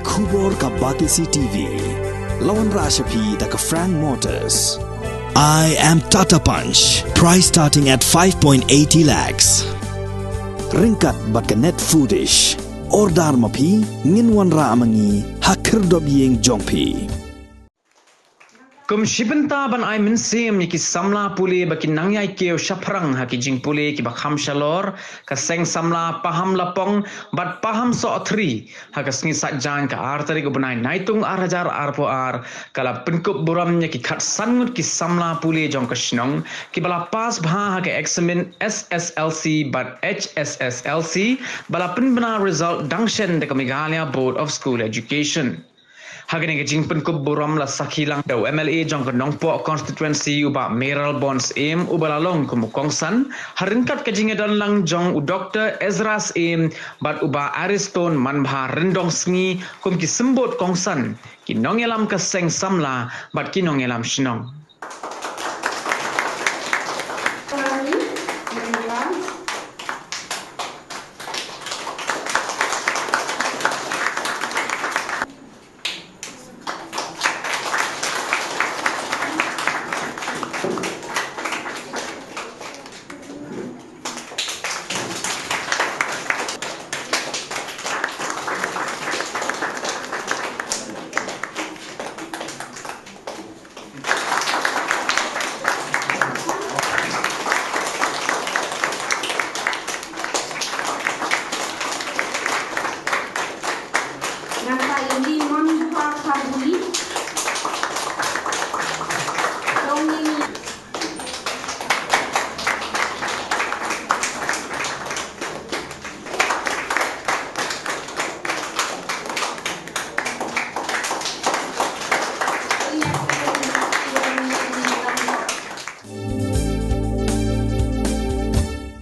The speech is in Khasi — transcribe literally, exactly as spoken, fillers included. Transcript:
Khubor ka Batesi T V. La wanrah sha phi da ka Frank Motors. I am Tata Punch. Price starting at five point eighty lakhs. Ryngkat bad ka Net Foodish. Order ma phi, ngin wanrah ma ngi ha khyrdop ïing jong phi. Kum shi bynta ban ai mynsiem ïa ki samla pule ba kin nang ïai kiew shaphrang ha ki jingpule kiba kham shalor, ka Seng Samla Pahamlapong bad Pahamsohthri, ha ka sngi Saitjaiñ ka ar tarik u bnai Naitung ar hajar arphew ar, ka la pynkup burom ïa ki khatsan ngut ki samla pule jong ka shnong kiba la pass bha ha ka eksamin S S L C bad H S S L C ba la pynbna result dang shen da ka Meghalaya Board of School Education. Ha kane ka jingpynkup burom la sakhi lang da u M L A jong ka Nongpoh Constituency, u Bah Mayralborn Syiem, uba la long kum u kongsan, ha ryngkat ka jingïadon lang jong u Doktor Ezra Syiem bad u Bah Ariston Manbha Ryndongsngi kum ki symbud kongsan, ki nongïalam ka Seng Samla bad ki nongïalam shnong. Nangta ïa i Manbha Karbui,